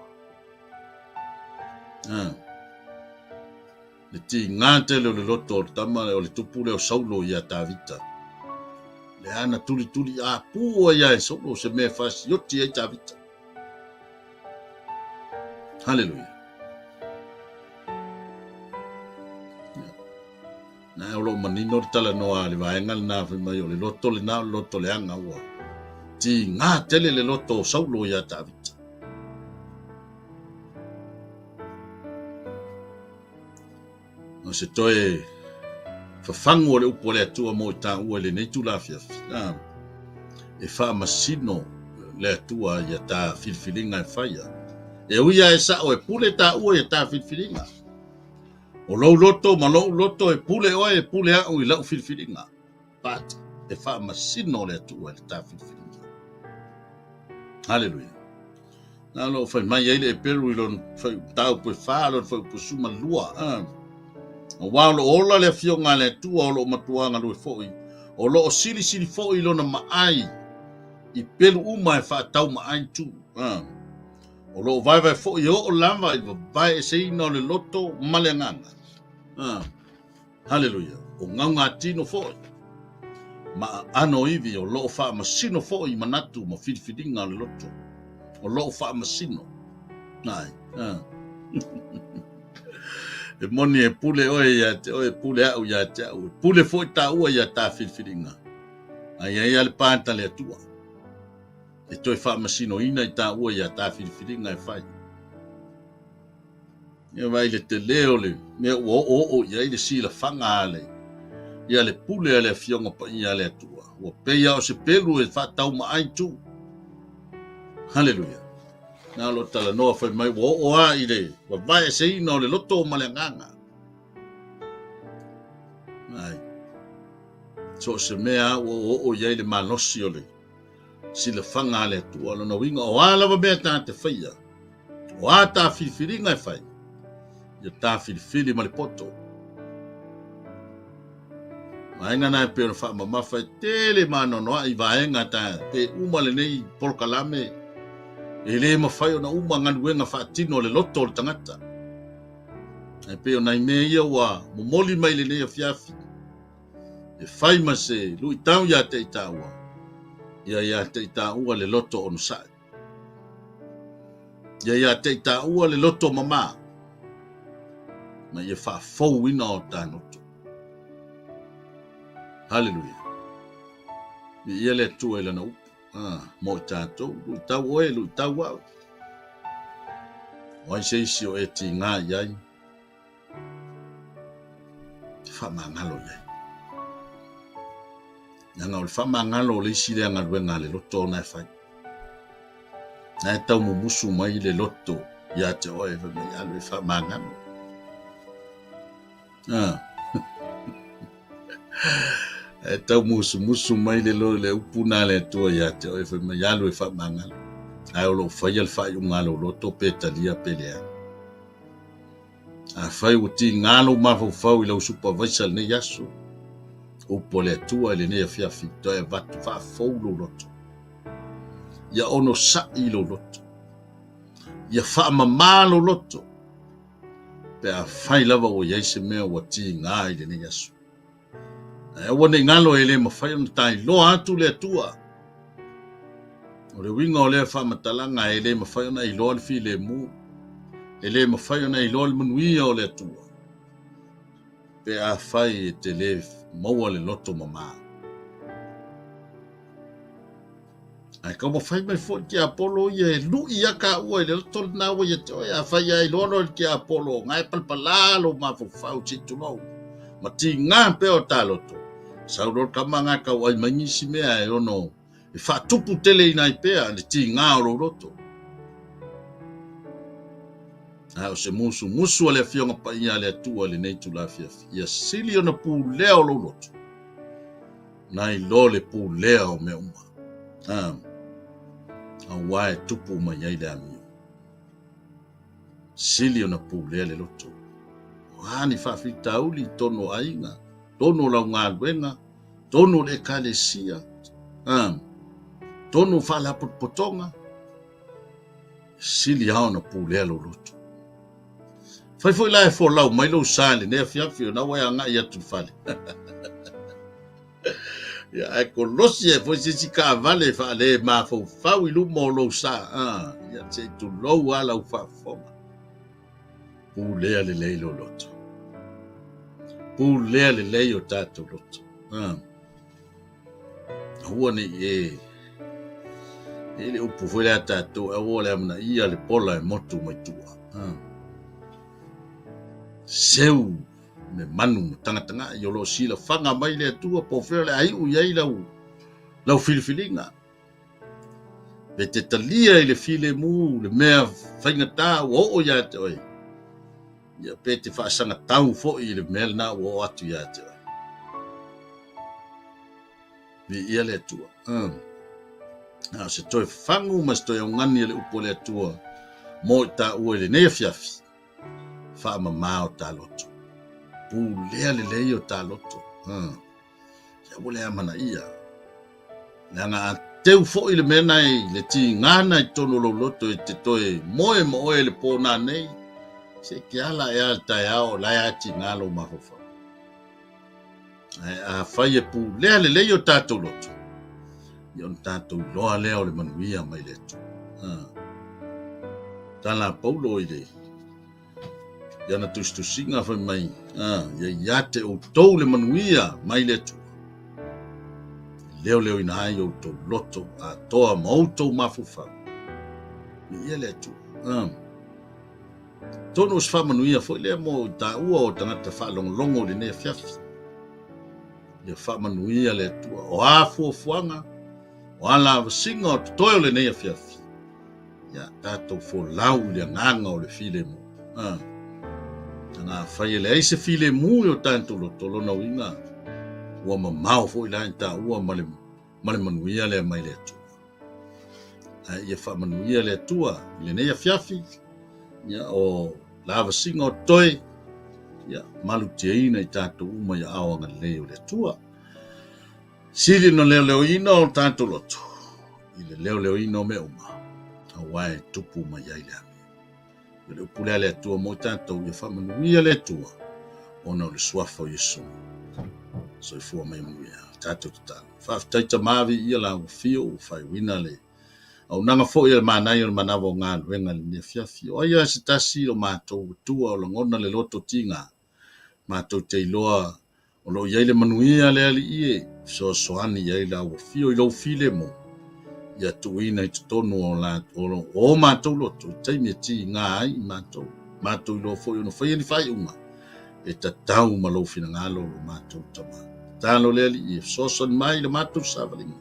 Ah. Le tiga tele o le loto o le tama o le tupu lea o Saulo ia Tavita. Lea na tulituli apu ai ia e Saulo se mea e faasioti ai Tavita. Haleluia. Na o lo o manino le talanoa a le vaega lena fai mai o le loto lena o le loto leaga ua tiga tele le loto o Saulo ia Tavita. O se toe fafagu o le upu a le Atua mo i tāua i lenei itula afiafi, a, e faamasino le Atua ia ta filifiliga e faia. E ui lava e sao e pule tāua ia ta filifiliga. O lou loto ma lou loto e pule oe e pule au i lau filifiliga. But e faamasino le Atua i le ta filifiliga. Haleluia. Na o lo o fai mai ai le Eperu i lona mataupu e fa, lona fuaiupu 12. Aua o lo o ola le Afioga a le Atua o lo o matua galue foi, o lo o silisili foi i lona maai i pelu uma e faataumaai tu. O lo o vaevae foi e oo lava i le vavae eseina o le loto ma le agaga. Haleluia! O gaugatino foi ma aano ivi o lo o faamasino foi i manatu ma filifiliga o le loto. O lo o faamasino. Ai. E moni e pule oe ia te oe, e pule au ia te au, e pule foi tāua ia tā filifiliga. Ai ai a le pāta le Atua. E toe faamasinoina i tāua ia tā filifiliga e fai. Ia vaai le tele o le mea ua oooo i ai le silafaga a le, ia le pule a le Afioga Paia a le Atua. Ua pei lava o se pelu e faataumaai tu. Haleluia. Na o lo talanoa fai mai ua oo lava i le vavaeeseina o le loto ma le agaga. Ai. So o se mea ua oo i ai le malosi o le silafaga a le Atua. Lona uiga, o a lava mea ta te faia, o a ta filifiliga e fai, ia ta filifili ma le poto. Vaega na e pei ona faamamafa e tele maanoanoaʻi vaega ta pe uma lenei polokalame e le mafai ona uma galuega faatino a le loto o le tagata. Ae pei o nai mea ia ua momoli mai lenei afiafi. E fai ma se luitau iā te i tāua, ia iā te i tāua le loto onosai. Ia iā te i tāua le loto mamā, ma ia faafouina o ta loto. Haleluia. Viia le Atua i lana upu. Ah, mo i tātou, luitau oe, luitau au. O ai se isi o e tīgā i ai. Faamagalo i ai. Leaga o le faamagalo o le isi lea galuega a le loto ona e fai. Na e tau mumusu mai le loto ia te oe fai mai alu e faamagalo. Ah. E tau musumusu mai le lo le upu na le Atua ia te oe fai mai alu e faamagalo. Ae o lo o faia le faaiuga a lou loto pe talia pe leai. Afai ua tiga lou mafaufau i lau supavaisa i lenei aso, upu a le Atua i lenei afiafi, toe avatu faafou lou loto. Ia onosai lou loto. Ia faamama lou loto. Pe afai lava ua i ai se mea ua tiga i lenei aso. Ae aua ne i galo e le mafai ona tailoa atu le Atua. O le uiga o lea faamatalaga e le mafai ona iloa le filemu, e le mafai ona iloa le manuia o le Atua, pe afai e te le maua le loto mama. Ae taumafai mai foi le tiapolo ia e lui ia taua i le loto lena ua ia te oe. Afai lava iloa loa le tiapolo, na e palapala lou mafaufau se i tulou, ma tiga pea o ta loto, sau loa le tama na e tau ai mai nisi mea e ono e faatupu teleina ai pea le tiga o lou loto. Ae o se musumusu a le Afioga Paia a le Atua i lenei itula afiafi, ia sili ona pulea o lou loto. Nai lo le pulea o mea uma. A, aua e tupu mai ai le amio. Sili ona pulea le loto. O a ni faafitauli i totonu o aiga, totonu o lau galuega, totonu o le Ekalesia, totonu o faalapotopotoga, e sili lava ona pulea lou loto. Fai foi la e folau mai lou sa i lenei afiafi ona ua e agai atu i le fale. Ia, ae kolosi ai foi se isi taavale e faale mafaufau i luma o lou sa. Ah, ia, se i tulou lava lau faafofoga. Pulea lelei lou loto. Pulea lelei o tatou loto. Ah. Aua ne i e e le upu foi lea tatou, aua le amanaia le pola e motu mai tua. Ah. Seu me manu ma tagatagai o lo o silafaga mai le Atua po o fea o le a iu i ai lau, lau filifiliga. Pe te talia i le filemu le mea faigata ua oo ia te oe, ia pe te faasagatau foi i le mea lena ua oo atu ia te oe. Viia le Atua. Um. A o se toe fagu ma se toe augani a le upu a le Atua mo i taua i lenei afiafi. Faamama o ta loto. Pulea lelei o ta loto. Um. Ia ua le amanaia. Leaga a teu foi le mea na i le tiga na i totonu o lou loto e te toe moe ma oe le pō nā nei, se i ke ala ea le taeao o la e a tiga lou mafaufau. Ae afai e pulea lelei o tatou loto, ia ona tatou iloa lea o le manuia mai le Atua. Ah. Tala a Paulo i le i ana tusitusiga fai mai, ah, ia ia te outou le manuia mai le Atua. E leoleoina ai outou loto atoa ma outou mafaufau. Viia le Atua. Ah. Atonu o se faamanuia foi lea mo i taua o tagata faalogologo i lenei afiafi. Ia faamanuia le Atua. O a fuafuaga, o a lavasiga o totoe o lenei afiafi, ia tatou folau i le agaga o le filemu. Ah. Leaga afai e leai se filemu i o tatou loto, lona uiga ua mamao foi la i taua ma le, ma le manuia lea mai le Atua. Ae ia faamanuia le Atua i lenei afiafi, ia o lavasiga o totoe, ia malutiaina i tatou uma i aao agalelei o le Atua. Sili ona leoleoina o tatou loto i le leoleoina o mea uma, aua e tupu mai ai le amio. O le upu lea a le Atua mo i tatou, ia faamanuia le Atua ona o le suafa o Iesu. Soifua ma ia manuia. Tatou tatalo. Faafetai Tama, viia lau afio ua faaiuina le auaunaga foi a le manaia o le manava o galuega i lenei afiafi. O ai lava se tasi o matou Atua o lagona le loto tiga, matou te iloa O lo o i ai le manuia le Alii e fesoasoani i ai lau afio i lou filemu, ia tuuina i totonu o la, o, o matou loto i taimi e tiga ai i matou. Matou iloa foi ona faia ni faaiuga e tatau ma lou finagalo lo matou Tama. Tatalo le Alii e fesoasoani mai i le matou savaliga.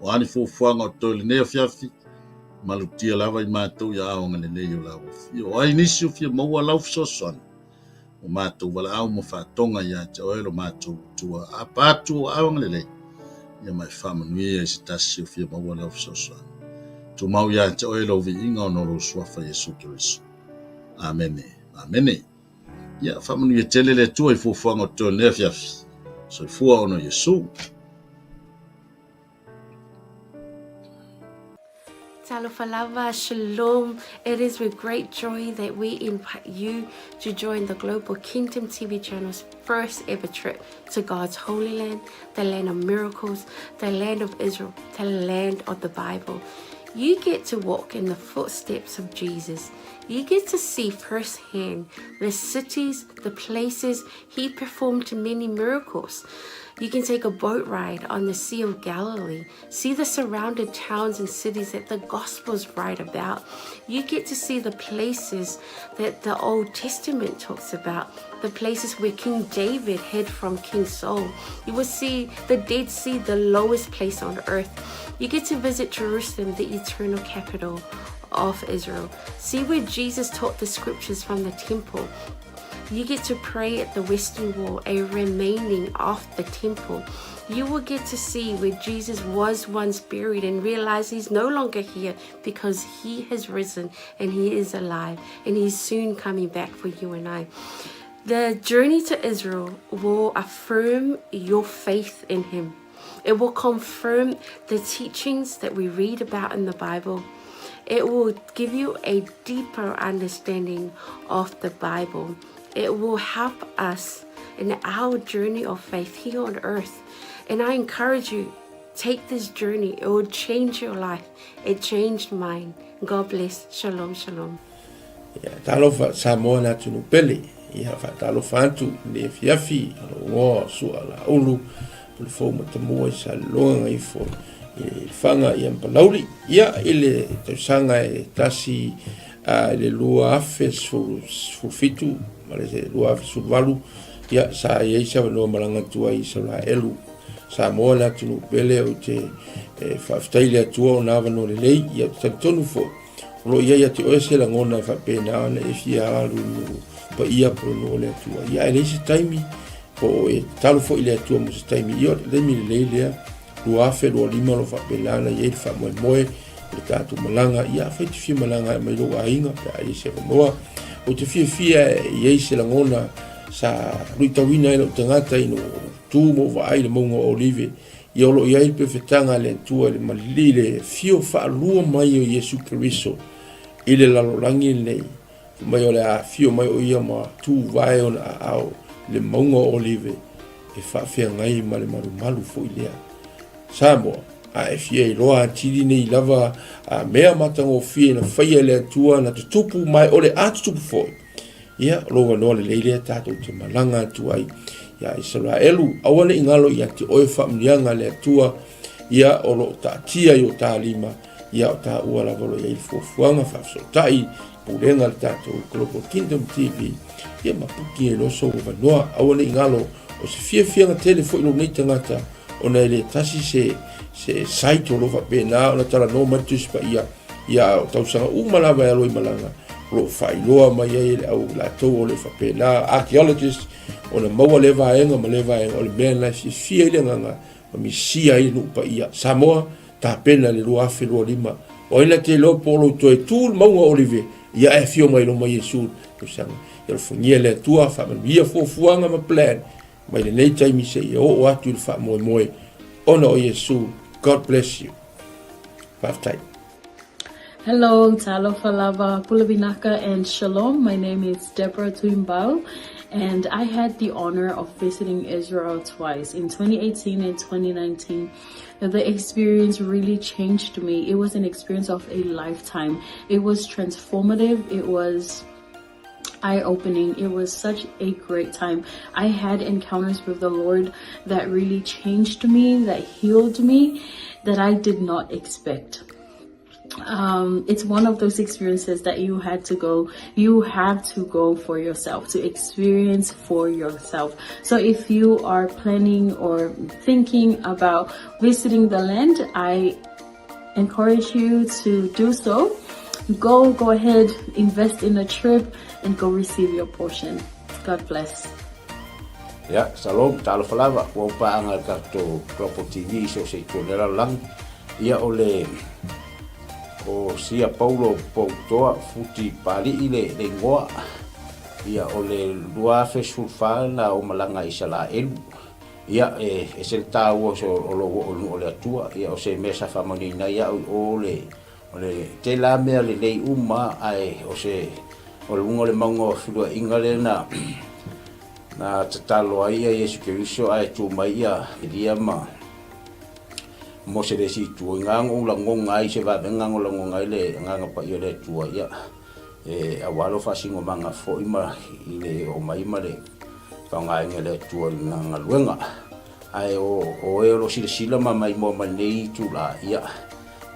O a ni fuafuaga o totoe lenei afiafi, malutia lava i matou i aao agalelei o lau afio. O ai nisi o fia maua lau fesoasoani, o matou valaau ma faatoga ia te oe lo matou Atua. Apa atu o aoga lelei, ia ma e faamanuia i se tasi o fia maua lau fesoasoani. Tumau ia te oe lou viiga ona o lou suafa Iesu Keriso. Amene. Amene. Ia, faamanuia tele le Atua i fuafuaga o totoe o lenei afiafi. Soifua ona o Iesu. Talofa lava, shalom. It is with great joy that we invite you to join the Global Kingdom TV channel's first ever trip to God's Holy Land, the land of miracles, the land of Israel, the land of the Bible. You get to walk in the footsteps of Jesus. You get to see firsthand the cities, the places he performed many miracles. You can take a boat ride on the Sea of Galilee, see the surrounded towns and cities that the Gospels write about. You get to see the places that the Old Testament talks about, the places where King David hid from King Saul. You will see the Dead Sea, the lowest place on earth. You get to visit Jerusalem, the eternal capital of Israel. See where Jesus taught the scriptures from the temple. You get to pray at the Western Wall, a remaining of the temple. You will get to see where Jesus was once buried and realize he's no longer here because he has risen and he is alive and he's soon coming back for you and I. The journey to Israel will affirm your faith in Him. It will confirm the teachings that we read about in the Bible. It will give you a deeper understanding of the Bible. It will help us in our journey of faith here on earth. And I encourage you, take this journey. It will change your life. It changed mine. God bless. Shalom, shalom. Ia, talofa Samoa le atunuu pele. Ia, faatalofa atu i le afiafi o lou igoa o Sua Laulu, Pulefou Matamua i Saleloga Gaifo i Lefaga ia ma Palauli. Ia, i le tausaga e tasi i le 2017 ma le 2018, ia, sa i ai se avanoa malaga atu ai i Isaraelu. Samoa le atunuu pele, ou te faafetai i le Atua ona avanoa lelei, ia, ou te talitonu foi, O lo o i ai ia te oe se lagona e faapena ona e fia alu i nuu paia po o nuu o le Atua. Ia ae leai se taimi, po o e tatalo foi i le Atua mo se taimi. Ia o le taimi lelei lea, 2025 o lo o faapena ona i ai le faamoemoe o le tatou malaga. Ia afai e te fia malaga e aumai lou aiga pe a i ai se avanoa. Ou te fiafia e i ai se lagona sa luitauina ai lou tagata ina ua ou tu ma ou vaai i le mauga o Olive Ia o lo o i ai le pefetaga a le Atua i le malili i le afio faalua mai o Iesu Keriso i le lalolagi lenei, fai mai o le a afio mai o ia ma tuvae ona aao i le mauga o Olive e faafeagai ma le malumalu foi lea. Samoa, a e fia iloa atili nei lava a mea matagofie na faia e le Atua na tutupu ma e o le a tutupu foi, Ia, o lou avanoa lelei lea tatou te malaga atu ai ia Isaraelu. Aua ne i galo ia te oe faamanuiaga a le Atua, ia o lo o taatia i o ta lima, ia o taua lava o lo o i ai le fuafuaga faafesootai, pulega a le tatou Global Kingdom TV, ia ma puki ai loa sou avanoa. Aua ne i galo, o se fiafiaga tele foi lou nei tagata, ona e le tasi se, se site o lo o faapena ona talanoa mai le Tusi Paia, Ia, o tausaga uma lava e alo i malaga, o lo o faailoa mai ai e le au latou o le faapena, archaeologist, ona maua lea vaega ma lea vaega, o le mea lena e fiafia ai le agaga ma misia ai le nuu paia. Samoa, tapena le 2025. O ai na te iloa po o lou toe tu le mauga o Olive, ia ae afio mai loma Iesu i le tausaga. Ia alofagia e le Atua, faamanuia fuafuaga ma plan mai lenei taimi seia oo atu i le faamoemoe ona o Iesu. God bless you. Faafetai. Hello, talofa lava, pule vinaka and shalom. My name is Deborah Tuimbau and I had the honor of visiting Israel twice in 2018 and 2019. The experience really changed me. It was an experience of a lifetime. It was transformative. It was eye-opening. It was such a great time. I had encounters with the Lord that really changed me, that healed me, that I did not expect. It's one of those experiences that you had to go, you have to go for yourself, to experience for yourself. So if you are planning or thinking about visiting the land, I encourage you to do so. Go, go ahead, invest in a trip and go receive your portion. God bless. Ia, shalom, talofa lava, ua ou paaga i le tatou Global TV i so o se itu o le lalolagi. Ia, o le, o Sia Paulo Poutoa Futi Pali'i le, le igoa. Ia, o le 2014 na ou malaga i Isalaelu. Ia, e ese le taua o lou oo i le nuu o le Atua. Ia, o se mea sa faamanuiaina ai au i o le, o le tele lava mea lelei uma, ae o se, o luga o le mauga o feluaiga lea na, na tatalo ai ia Iesu Keriso ae tu mai ia Elia ma Mose le isi itu. I ngā ou lagona ai se vavega o lagona ai le Agaga Paia o le Atua, ia, e aua lou faasinomaga foi ma i le oo mai ma le faaaogaina e le Atua i lana galuega. Ae o o e o lo o silasila ma maimoa mai lenei itula, ia,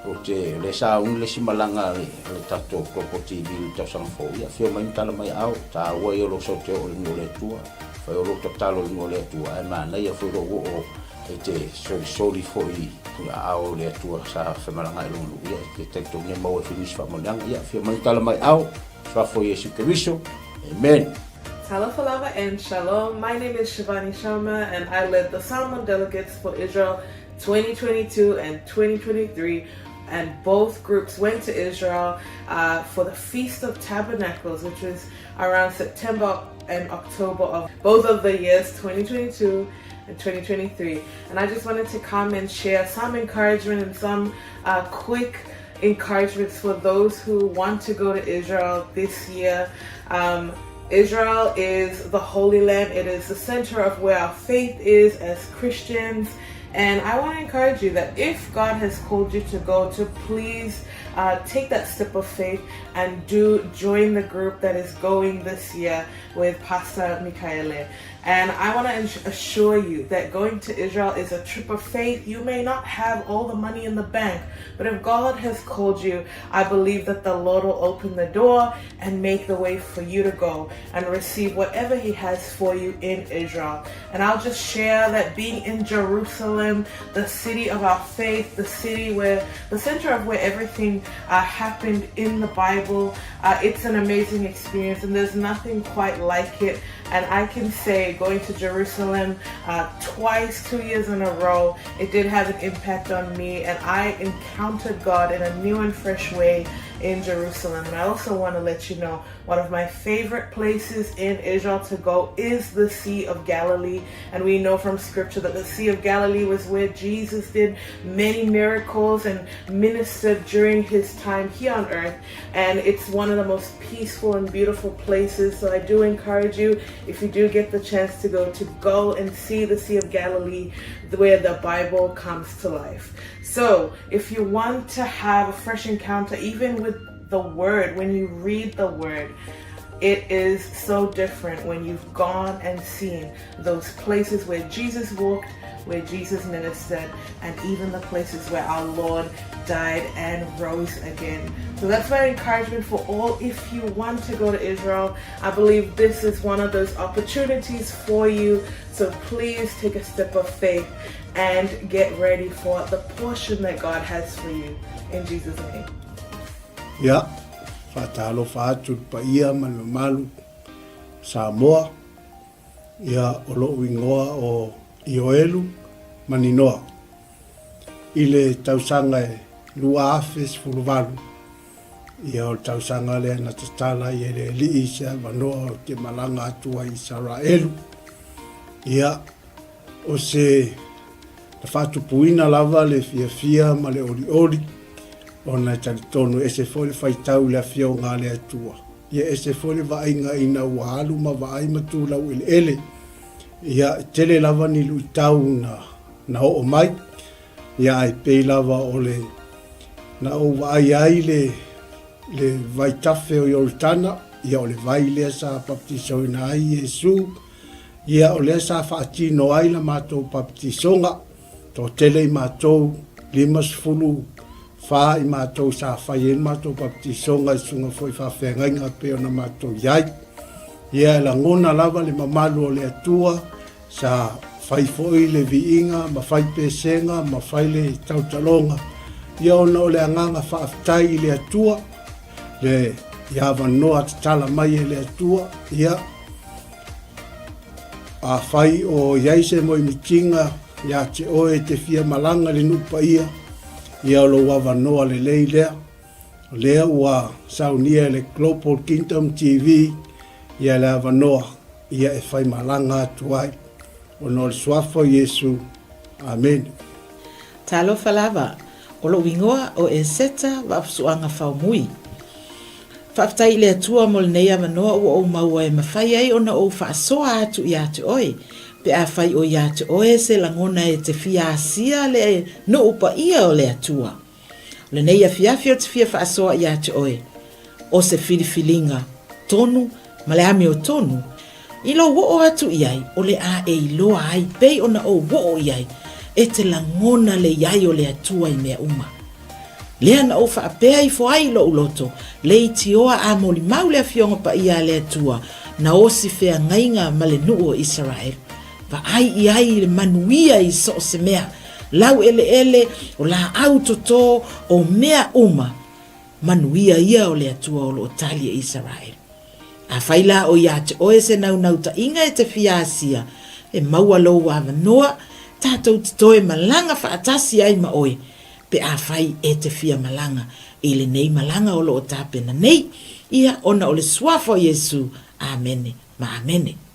ou te, o lea sa uni le isi malaga a le, a le tatou Global TV i le tausaga fou, ia, afio mai ma tala mai aao, taua ia o lou sau te oo i le nuu o le Atua, fai o lou tatalo i le nuu o le Atua, ae manaia foi lou oo e te solisoli foi i aao o le Atua sa femalagaai i lona nuu, ia, e te talitonu e maua ai foi nisi faamanuiaga. Ia, afio mai ma tala mai aao, Suafa o Iesu Keriso. Amen. Talofa lava and shalom. My name is Shivani Sharma and I led the Samoan delegates for Israel 2022 and 2023. And both groups went to Israel uh, for the Feast of Tabernacles, which was around September and October of both of the years 2022 and 2023. And I just wanted to come and share some encouragement and some uh, quick encouragements for those who want to go to Israel this year. Um, Israel is the Holy Land. It is the center of where our faith is as Christians. And I want to encourage you that if God has called you to go, to please uh, take that step of faith and do join the group that is going this year with Pastor Mikaele. And I want to assure you that going to Israel is a trip of faith. You may not have all the money in the bank, but if God has called you, I believe that the Lord will open the door and make the way for you to go and receive whatever He has for you in Israel. And I'll just share that being in Jerusalem, the city of our faith, the city where the center of where everything uh, happened in the Bible, uh, it's an amazing experience, and there's nothing quite like it. And I can say, going to Jerusalem uh, twice, two years in a row, it did have an impact on me, and I encountered God in a new and fresh way in Jerusalem. And I also want to let you know one of my favorite places in Israel to go is the Sea of Galilee. And we know from scripture that the Sea of Galilee was where Jesus did many miracles and ministered during his time here on earth. And it's one of the most peaceful and beautiful places. So I do encourage you, if you do get the chance to go, to go and see the Sea of Galilee where the Bible comes to life. So if you want to have a fresh encounter, even with the Word, when you read the Word, it is so different when you've gone and seen those places where Jesus walked, where Jesus ministered, and even the places where our Lord died and rose again. So that's my encouragement for all. If you want to go to Israel, I believe this is one of those opportunities for you. So please take a step of faith and get ready for the portion that God has for you. In Jesus' name. Ia, faatalofa atu i le paia ma le mamalu o Samoa, ia o lo'u igoa o Ioelu Maninoa. I le tausaga e 2018, ia o le tausaga lea na tatala ai e le Alii se avanoa ou te malaga atu ai i Isaraelu. Ia, O se na faatupuina lava le fiafia ma le olioli, ona e talitonu e ese foi le faitau i le Afioga a le Atua. Ia ese foi le vaaiga ina ua alu ma vaai ma tu laueleele. Ia, e tele lava ni luitau na, na oo mai, ia ae pei lava o le na ou vaai ai le, le vaitafe o Ioritana, ia o le vai lea sa baptisoina ai Iesu, Ia, o lea sa faatino ai la matou papatisoga, toatele i matou, 54 i matou sa fai ai le matou papatisoga i susuga foi i faafeagaiga e pei ona matou i ai. Ia, e lagona lava le mamalu o le Atua, sa fai foi le viiga ma fai pesega ma fai le tautaloga, ia ona o le agaga faafetai i le Atua, le i avanoa tatala mai e le Atua, ia, Afai o i ai se moemitiga ia te oe e te fia malaga i le nuu paia, ia o lou avanoa lelei lea. O lea ua saunia e le Global Kingdom TV ia le avanoa ia e fai malaga atu ai. Ona o le Suafa o Iesu. Amene. Talofa lava, o lou igoa o Eseta Vaafusuaga Faumui. Faafetai i le Atua mo lenei avanoa ua ou maua e mafai ai ona ou faasoa atu ia te oe, pe afai o ia te oe se lagona e te fia asia le nuu paia o le Atua. O lenei afiafi ou te fia faasoa ia te oe, o se filifiliga tonu ma le amiotonu, i lou oo atu i ai o le a e iloa ai pei ona ou oo i ai, e te lagona le i ai o le Atua i mea uma. Lea na ou faapea ifo ai i lou loto, leitioa a molimau le Afioga Paia a le Atua, na osi feagaiga ma le nuu o Isaraelu. Vaai i ai i le manuia i so o se mea, lau eleele, o laau toto, o mea uma, manuia ia o le Atua o lo o tali e Isaraelu. Afai la o ia te oe se naunautai-ga e te fia asia, e maua lou avanoa, tatou te toe malaga faatasi ai ma oe. pe afai e te fia malaga i lenei malaga o lo o tapena nei, ia, ona o le Suafa o Iesu. Amene ma amene.